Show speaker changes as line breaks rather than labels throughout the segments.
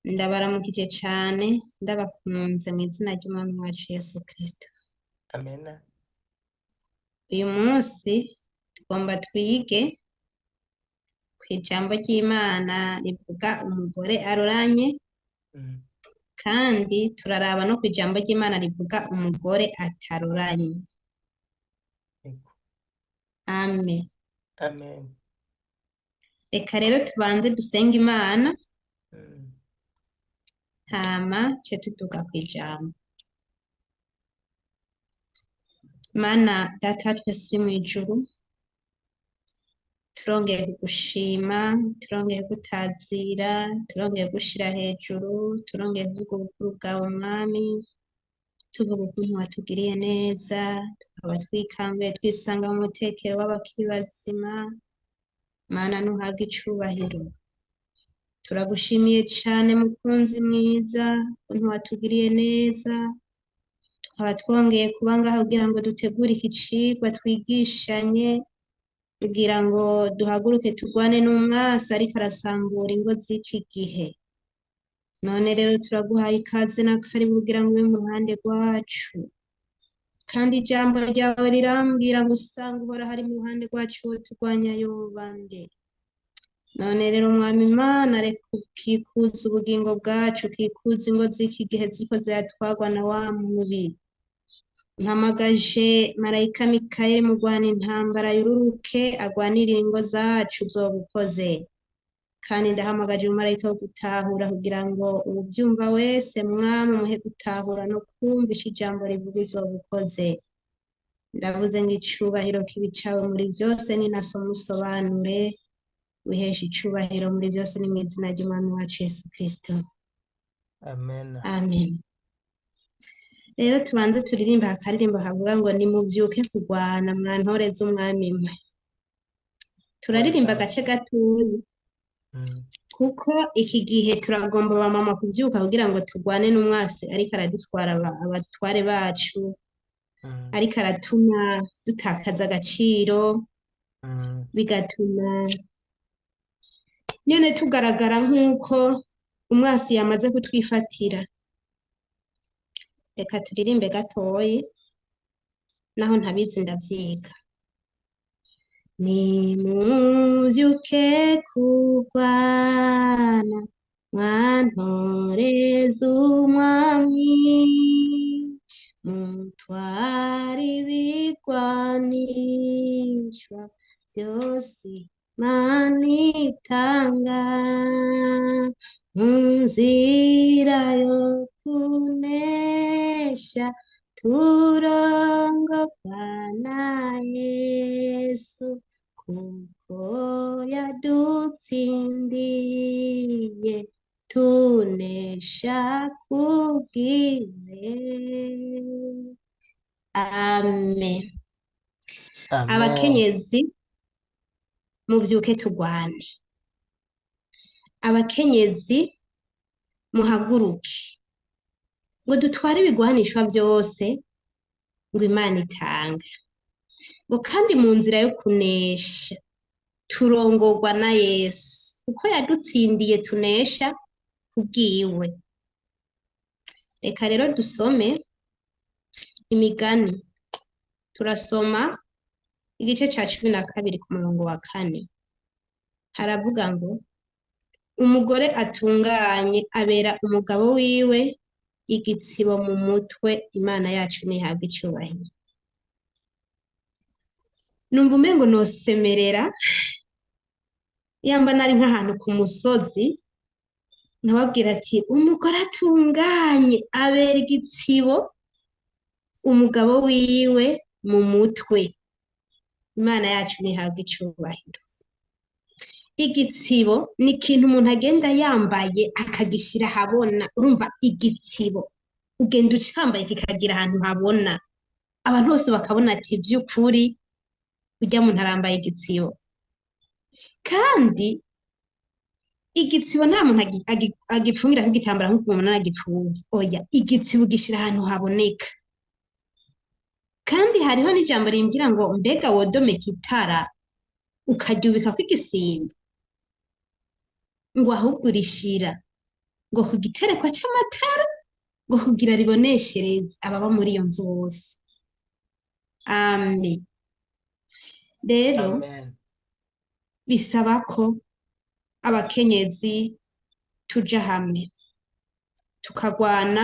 Ndabaramukije cane, ndabakunze mw'izina ry'Umwami wacu Yesu Kristo.
Amena.
Uyu munsi tugomba twige kw'ijambo ry'Imana rivuga umugore aroranye, kandi turaraba no kw'ijambo ry'Imana rivuga umugore ataroranye.
Yego.
Amen.
Amen.
Reka rero tubanze dusenge Imana, hama ce tuduga kw'ijambo. Mana Data wa twese uri mw'ijuru, turongeye kugushima, turongeye kugutazira, turongeye kugushira hejuru, turongeye kuvuga ubukuru bwawe Mwami, tuvuga ukuntu watugiriye neza, tukaba twikanguye twisanga mu mutekero w'abakiri bazima. Mana ntuhabwe icubahiro. Turagushimiye cane mukunzi mwiza, ukuntu watugiriye neza, tukaba twongeye kuba ngaha kugira ngo dutegure iki cigwa twigishanye, kugira ngo duhaguruke turwane n'umwasi ariko arasambura ingo z'iki gihe. None rero turaguhaye ikaze na karibu kugira ngo ube mu ruhande rwacu. Kandi ijambo ryawe rirambwira ngo usanga Uhoraho ari mu ruhande rwacu, uwo turwanya yoba nde? None rero Mwami Imana, reka ukikuze ubugingo bwacu, ukikuze ingo z'iki gihe ziriko ziratwarwa na wa mubi. Mpamagaje marayika Mikayeli mugwana intambara yururuke, agwanirire ingo zacu uzobukoze. Kandi ndahamagaje umumarayika wo gutahura kugira ngo uwuvyumva wese Mwami umuhe gutahura no kumva ico ijambo rivuga uzobukoze. Ndavuze ngo icubahiro kibe icawe muri vyose, ninasoma usobanure, wiheshe icubahiro muri vyose, ni mw'izina ry'Umwami wacu Yesu Kristo.
Amen.
Amen. Rero tubanze turirimbe akaririmbo kavuga ngo nimuvyuke kurwana mwa ntore z'Umwami mwe. Turaririmba agace gatoyi, kuko iki gihe turagomba abamama kuvyuka kugira ngo turwane n'umwasi ariko aradutwara abatware bacu, ariko aratuma dutakaza agaciro, bigatuma nyene tugaragara nk'uko umwasi yamaze kutwifatira. Reka turirimbe gatoyi, naho ntabizi ndavyiga. Nimuvyuke kurwana mwa ntore z'Umwami, mutware ibigwanishwa vyose Imana itanga, mu nzira yo kunesha turongorwa na Yesu, kuko yadutsindiye tunesha kubwiwe. Amen.
Amen.
Abakenyezi muvyuke turwane. Abakenyezi muhaguruke ngo dutware ibigwanishwa vyose ngo Imana itanga, ngo kandi mu nzira yo kunesha turongorwa na Yesu, kuko yadutsindiye tunesha kubwiwe. Reka rero dusome imigani. Turasoma igice ca 12 ku murongo wa 4. Haravuga ngo umugore atunganye abera umugabo wiwe igitsibo mu mutwe, Imana yacu ntihabwe icubahiro. Numva umengo nosemerera, yamba nari nk'ahantu ku musozi, nkababwira ati umugore atunganye abera igitsibo umugabo wiwe mu mutwe, Imana yacu ntihabwe icubahiro. Igitsibo ni ikintu umuntu agenda yambaye akagishira ahabona. Urumva igitsibo ugenda ucambaye kikagira ahantu habona, abantu bose bakabona ati vy'ukuri urya muntu arambaye igitsibo. Kandi igitsibo nta muntu agipfungirako igitambara nk'uko umuntu agipfunze. Oya, igitsibo ugishira ahantu haboneka. Kandi hariho n'ijambo rimbwira ngo mbega wodomeka itara ukaryubikako igisimba, ngo ahubwo urishira. Ngo ku giterekwa c'amatara, ngo kugira riboneshereze ababa muri iyo nzu bose. Amen. Rero
Amen.
bisaba ko abakenyezi tuja hamwe tukagwana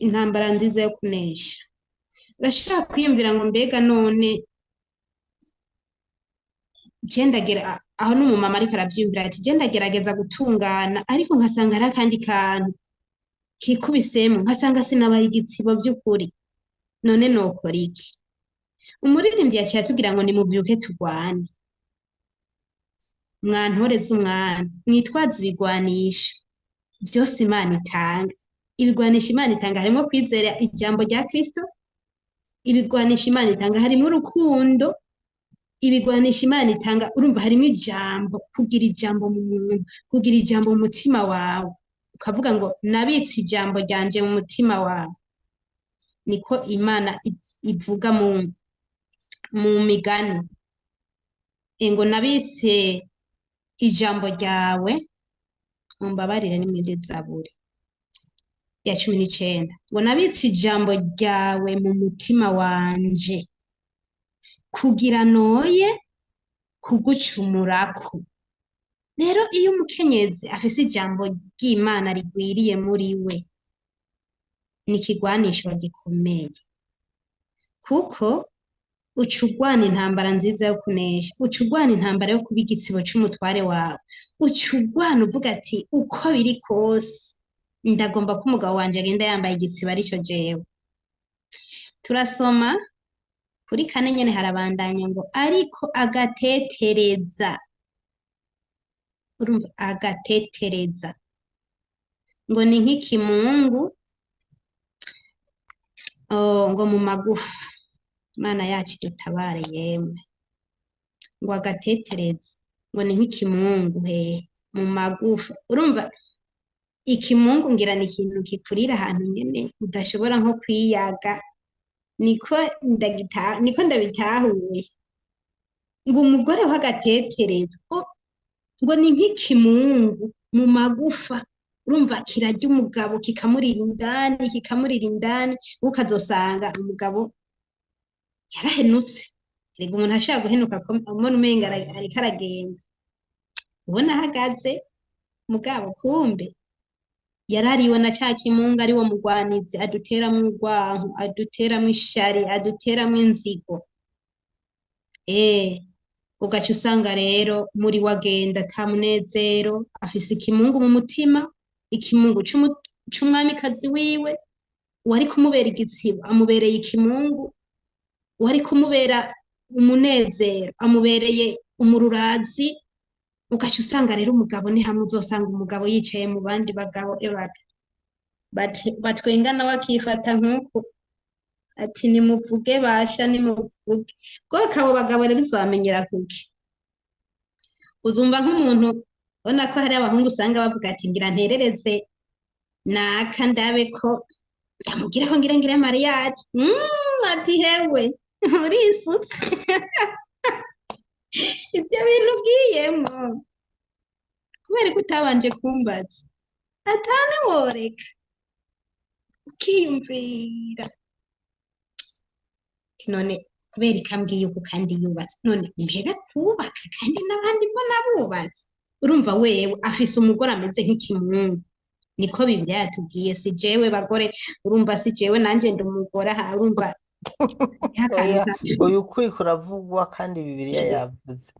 intambara nziza yo kunesha. Urashobora kwiyumvira ngo mbega none je ndagera aho n'umumama ariko aravyiyumvira ati je ndagerageza gutungana, ariko nkasanga hari akandi kantu kikubisemo, nkasanga sinabaye igitsibo vy'ukuri, none nokora iki? Umuririmbyi yaciye atubwira ngo nimuvyuke turwane, mwantoreze umwami, mwitwaze ibigwanisho vyose Imana itanga. Ibigwanisho Imana itanga harimwo kwizera ijambo rya Kristo, ibigwanisho Imana itanga harimwo urukundo, ibigwanisho Imana itanga urumva harimwo ijambo, kugira ijambo mu muntu, kugira ijambo mu mutima wawe, ukavuga ngo nabitse ijambo ryanje mu mutima wawe. Niko Imana ivuga mu migani, ngo nabitse ijambo ryawe, mumbabarire ni muri Zaburi ya 19, ngo nabitse ijambo ryawe mu mutima wanje kugira noye kugucumurako. Rero iyo umukenyezi afise ijambo ry'Imana rigwiriye muri we, ni ikigwanisho gikomeye, kuko uca urwana intambara nziza yo kunesha, uca urwana intambara yo kuba igitsibo c'umutware wawe, uca urwana uvuga ati uko biri kose ndagomba ko umugabo wanje agenda yambaye igitsibo arico jewe. Turasoma kuri 4 nyene harabandanya ngo ariko agatetereza, urumva agatetereza ngo ni nk'ikimungu, ngo mu magufa. Imana yacu idutabare yemwe. Ngo agatetereza ngo ni nk'ikimungu hehe mu magufa. Urumva ikimungu ngira ni ikintu kikurira ahantu nyene udashobora nko kwiyaga, niko ndabitahuye. Ngo umugore w'agatetereza ngo ni nk'ikimungu mu magufa. Urumva kirarya umugabo kikamurira indani, kikamurira indani, ukazosanga umugabo yarahenutse. Erega umuntu ashaka guhenuka ubona umenga ariko aragenda, ubona ahagaze, mugabo kumbe yarariwe na ca kimungu, ari wo mugwanizi aduteramwo urwanko, aduteramwo ishari, aduteramwo inzigo. Ugaca usanga rero muri wagenda ata munezero, afise ikimungu mu mutima, ikimungu c'umwamikazi wiwe, uwari kumubera igitsibo amubereye ikimungu, uwari kumubera umunezero amubereye umururazi. Ugaca usanga rero umugabo ni hamwe uzosanga umugabo yicaye mu bandi bagabo ebaga batwenga nawe akifata nk'uko ati nimuvuge basha nimuvuge. Bwoko abo bagabo rero uzabamenyera kuki? Uzumva nk'umuntu ubona ko hari abahungu usanga bavuga ati ngira nterereze naka ndabe ko ndamugiraho ngira ngire mariage. Ati hewe urisutse ibyo bintu ugiyemwo kubera ko utabanje kumbaza, atane woreka ukiyumvira ati none kubera ikambwiye uku kandi yubatse, none mpebe kubaka kandi n'abandi mbona bubatse. Urumva wewe afise umugore ameze nk'ikimungu, niko Bibiliya yatubwiye, si jewe bagore, urumva si jewe nanje ndi umugore aha, urumva
Oya, uyu ukuri kuravugwa kandi Bibiliya yavuze.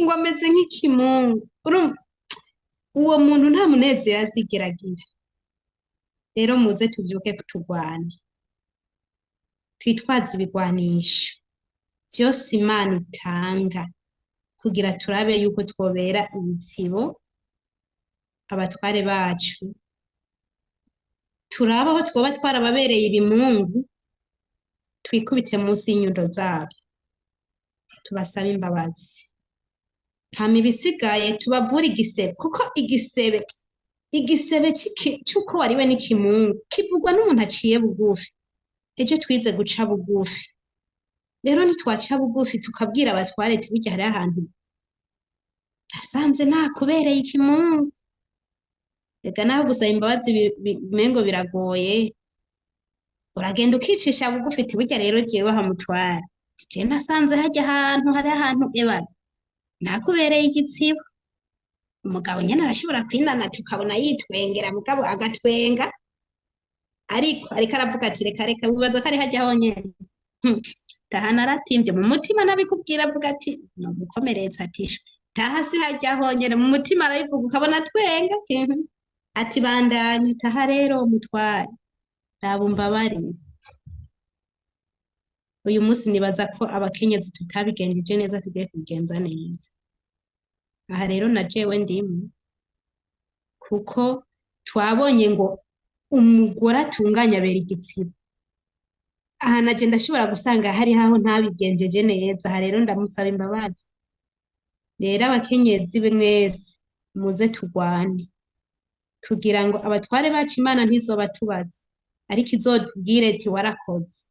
Ngo ameze nk'ikimungu. Urumva uwo muntu nta munezero azigera agira. Rero muze tuvyuke turwane, twitwaze ibigwanisho vyose Imana itanga kugira turabe yuko twobera ibitsibo abatware bacu, turabe aho twoba twarababereye ibimungu, twikubite munsi y'inyundo zabo tubasabe imbabazi, hama ibisigaye tubavure igisebe, kuko igisebe c'uko wariwe n'ikimungu kivugwa n'umuntu aciye bugufi. Ejo twize guca bugufi, rero nitwaca bugufi tukabwira abatware ati burya hariho ahantu Nasanze nakubereye ikimungu. Reka naho gusaba imbabazi umengo biragoye, uragenda ukicisha bugufi uti burya rero jewe aha mutware, je nasanze harya ahantu hari ahantu ebana nakubereye igitsibo. Umugabo nyene arashobora kwinana tukabona yitwengera, mugabo agatwenga ariko ariko aravuga ati reka reka, wibaza ko ari harya honyene. Taha naratimvye mu mutima nabikubwira, avuga ati nogukomeretsa, ati taha si harya honyene, mu mutima arabivuga ukabona twenga, ati bandanye taha rero mutware, raba umbabarire. Uyu munsi nibaza ko abakenyezi tutabigenjeje neza, tugiye kubigenza neza. Aha rero na jewe ndimwo, kuko twabonye ngo umugore atunganya abera igitsibo. Aha naje ndashobora gusanga hari aho ntabigenjeje neza, aha rero ndamusaba imbabazi. Rero abakenyezi mwese muze turwane, kugira ngo abatware bacu Imana ntizobatubaze, ariko izotubwire iti warakoze,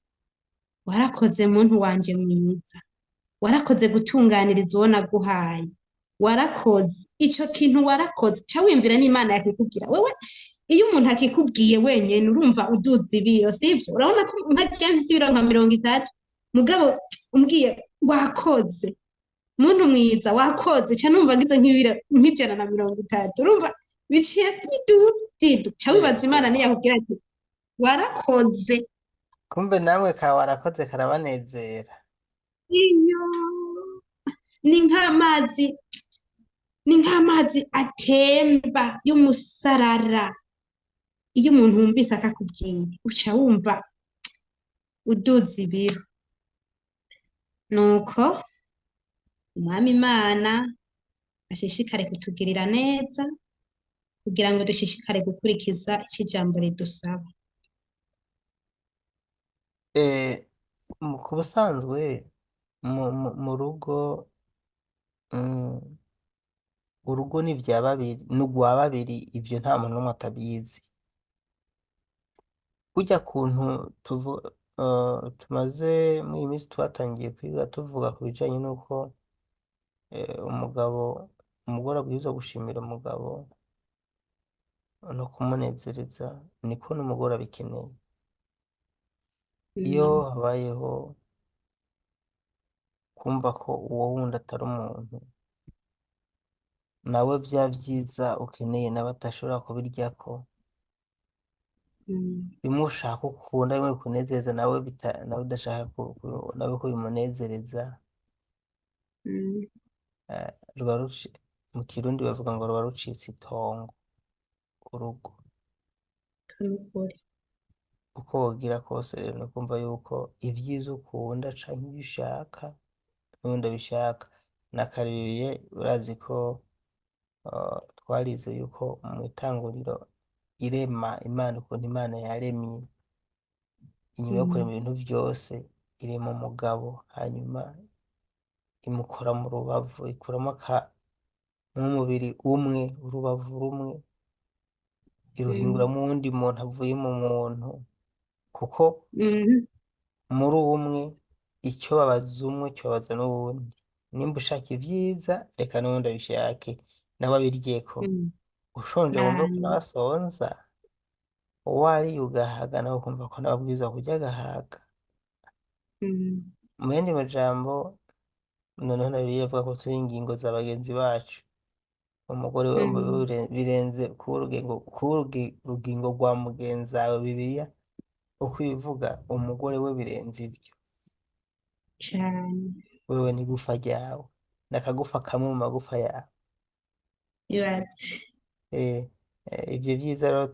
warakoze muntu wanje mwiza, warakoze gutunganiriza uwo naguhaye, warakoze ico kintu, warakoze. Ca wiyumvira n'Imana yakikubwira wewe. Iyo umuntu akikubwiye wenyene urumva uduza ibiro, sivyo? Urabona ko nka jewe mfise ibiro nka 30, mugabo umbwiye wakoze muntu mwiza, wakoze, ca numva ngize nk'ibiro nk'130, urumva biciye biduza didu. Ca wibaza Imana niyakubwira ati warakoze.
Kumbe namwe ka warakoze karabanezera.
Iyo ni nk'amazi, ni nk'amazi atemba y'umusarara. Iyo umuntu wumvise akakubwiye uca wumva uduza ibiro. Nuko Umwami Imana ashishikare kutugirira neza, kugira ngo dushishikare gukurikiza ico ijambo ridusaba.
Ku busanzwe mu rugo, urugo ni vya babiri, ni urwa babiri, ivyo nta muntu n'umwe atabizi. Kurya kuntu tumaze muri iyi minsi twatangiye kwiga tuvuga ku bijanye n'uko umugore abwirizwa gushimira umugabo no kumunezereza, niko n'umugore abikeneye. Iyo habayeho kumva ko uwo wundi atari umuntu, nawe vya vyiza ukeneye nawe atashobora kubiryako, bimwe ushaka ukunda, bimwe bikunezereza, nawe nawe udashaka nawe ko bimunezereza, ruba mu Kirundi bavuga ngo ruba rucitse itongo urugo.
Nukuri.
Uko wogira kose rero ni ukumva yuko ivyiza ukunda canke ivyo ushaka n'uwundi abishaka. Na kaririye urazi ko twarize yuko mu itanguriro irema Imana, ukuntu Imana yaremye inyuma yo kurema ibintu vyose, irema umugabo, hanyuma imukora mu rubavu, ikuramo nk'umubiri umwe, urubavu rumwe, iruhinguramwo uwundi muntu avuye mu muntu, kuko muri umwe ico babaza umwe cobabaza n'uwundi. Nimba ushaka ivyiza, reka n'uwundi abishake, nawe abiryeko. Ushonje wumve ko nawe asonza, wariye ugahaga nawe ukumva ko nawe abwirizwa kurya agahaga. Mu yandi majambo, noneho na Bibiliya ivuga ko turi ingingo za bagenzi bacu. Umugore we birenze kuba urugingo rwa mugenzi wawe. Bibiliya uko ibivuga, umugore we birenze ivyo.
Cane.
Wewe n'igufa ryawe, n'akagufa kamwe mu magufa yawe.
Yubatse.
Ivyo vyiza rero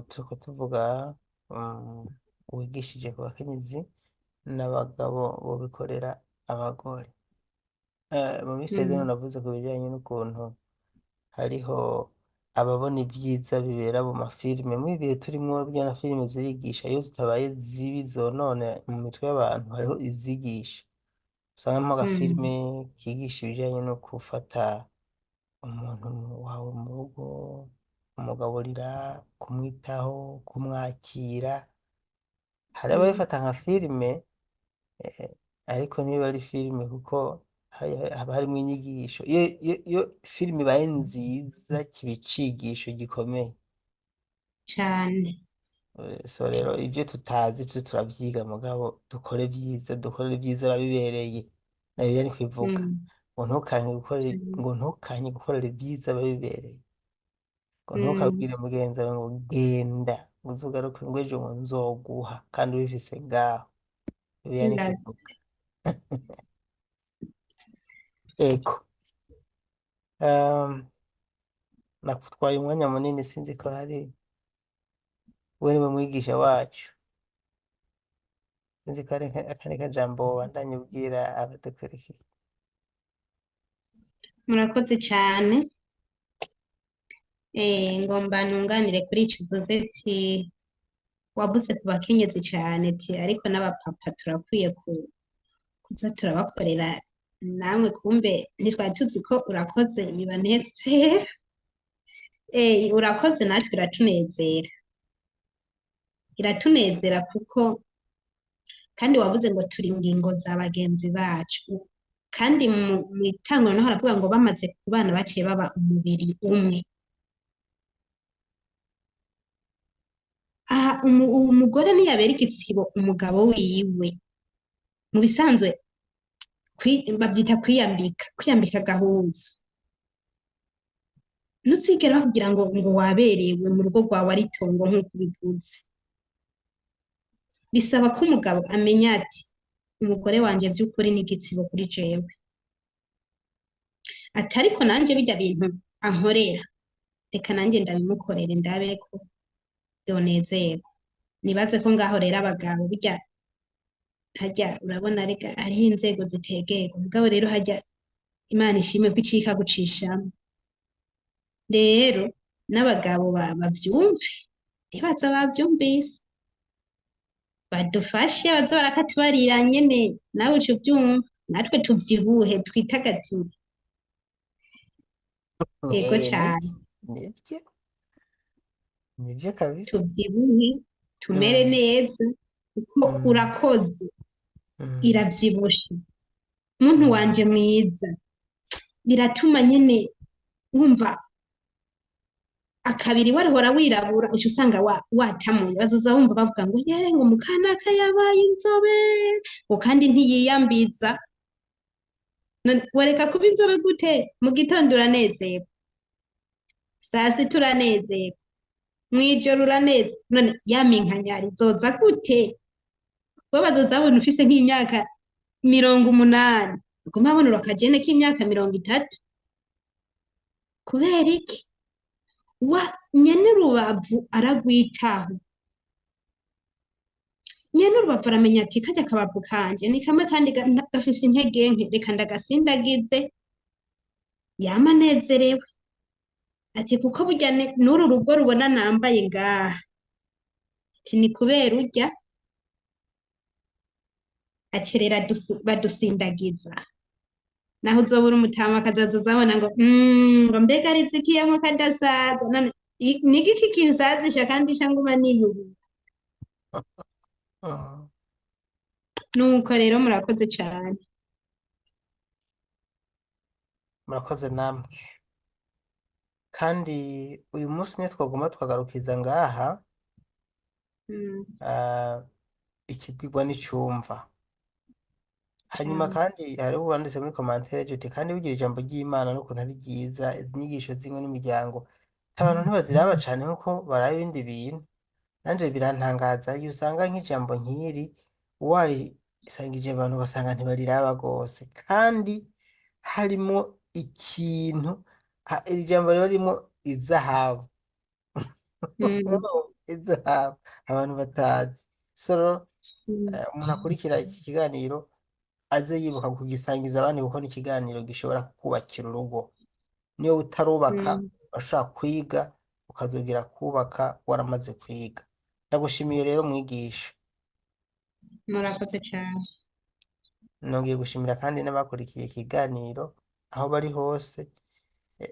turiko tuvuga, wigishije ku bakenyezi n'abagabo bobikorera abagore. Mu minsi iheze navuze ku bijanye n'ukuntu hariho ababona ivyiza bibera mu mafilime. Muri ibihe turimwo burya na filime zirigisha, iyo zitabaye zibi zonone mu mitwe y'abantu, hariho izigisha. Usanga agafilime kigisha ibijanye no gufata umuntu wawe mu rugo, kumugaburira, kumwitaho, kumwakira. Hari ababifata nka filime, ariko ntibiba ari filime, kuko Haba harimwo inyigisho. Iyo filime ibaye nziza kiba icigisho gikomeye.
Cane.
So rero ibyo tutazi tuze turavyiga, mugabo dukore vyiza, dukorere ibyiza ababibereye. Na Bibiliya niko ivuga ngo ntukanke gukorera,
Cane.
ngo ntukanke gukorera ibyiza ababibereye, ngo ntukabwire mugenzi wawe ngo genda ngo uzogaruke ngo ejo ngo nzoguha kandi ubifise ngaho. Bibiliya niko ivuga. Ego. Um, Nakutwaye umwanya munini, sinzi ko hari we niwe mwigisha wacu, sinzi ko hari akandi kajambo wobandanya ubwira abadukurikiye.
Murakoze cane. Ngomba nunganire kuri ico uvuze ati wavuze ku bakenyezi cane, ati ariko n'abapapa turakwiye kuza turabakorera namwe, kumbe ntitwari tuzi ko urakoze bibanezera. Urakoze natwe iratunezera, iratunezera kuko kandi wavuze ngo turi ingingo za bagenzi bacu, kandi mu itanguriro naho haravuga ngo bamaze kubana baciye baba umubiri umwe. Aha umugore ntiyabera igitsibo umugabo wiwe, mu bisanzwe bavyita kwiyambika, kwiyambika agahuzu. Ntuzigera bakubwira ngo waberewe mu rugo rwawe ari itongo nk'uko ubivuze. Bisaba ko umugabo amenya ati umugore wanje vy'ukuri ni igitsibo kuri jewe, ati ariko nanje birya bintu ankorera reka nanje ndabimukorere ndabe ko yonezerwa. Nibaze ko ngaho rero abagabo burya harya urabona rega hariho inzego zitegerwa, mugabo rero harya Imana ishimwe ko icika gucishamo. Rero n'abagabo bavyumve, ntibaza bavyumvise, badufashe baze barakatubarira nyene, nawe uca uvyumva, natwe tuvyibuhe twitagatire. Yego cane.
Nivyo nivyo kabisa.
Tuvyibuhe tumere neza, kuko urakoze iravyibushe muntu wanje mwiza, biratuma nyene wumva akabiri warahora wirabura uca usanga watamuye, bazoza bumva bavuga ngo ye ngo mukanaka yabaye inzobe, ngo kandi ntiyiyambiza. None wareka kuba inzobe gute? Mu gitondo uranezerwa, saa sita uranezerwa, mw'ijoro uranezerwa, none ya minkanyari izoza gute? Bo bazoza babona ufise nk'imyaka 80, baguma babona akajene k'imyaka 30. Kubera iki? Wa nyene urubavu aragwitaho, nyene urubavu aramenya ati karya kabavu kanje ni kamwe kandi gafise intege nke, reka ndagasindagize, yama anezerewe ati kuko burya n'uru rugo rubona nambaye ngaha, ati ni kubera urya acerera badusindagiza. Naho uzobura umutama akazoza abona ngo ngo mbega rizikiyemwo kadasaza, none nigiki kinsazisha kandi sha nguma niyubura. Nuko rero murakoze cane.
Murakoze namwe. Kandi uyu munsi niyo twagomba twagarukiza ngaha, ikibwirwa n'icumva. Hanyuma kandi hariho uwanditse muri commentaire uti kandi bugira ijambo ry'Imana n'ukuntu ari ryiza, izi nyigisho z'ingo n'imiryango abantu ntibaziraba cane nkuko baraba ibindi bintu. Nanje birantangaza iyo usanga nk'ijambo nk'iri warisangije abantu ugasanga ntibariraba gose, kandi harimo ikintu, iri jambo riba ririmo izahabu. Izahabu abantu batazi. So umuntu akurikira iki kiganiro aze yibuka kugisangiza abandi, kuko ni ikiganiro gishobora kukubakira urugo. Niyo utarubaka urashobora kwiga ukazogera kubaka waramaze kwiga. Ndagushimiye rero mwigisha.
Murakoze cane.
Nongeye gushimira kandi n'abakurikiye ikiganiro aho bari hose.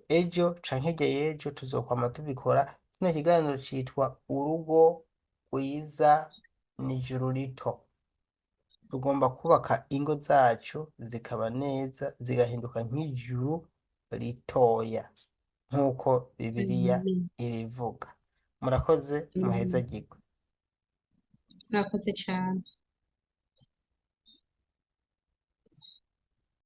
Ejo canke hirya y'ejo tuzokwama tubikora. Kino kiganiro citwa urugo rwiza n'ijuru rito. Tugomba kubaka ingo zacu zikaba neza, zigahinduka nk'ijuru ritoya, nk'uko Bibiliya
Amen.
ibivuga. Murakoze,
Amen.
muhezagirwe.
Murakoze cane.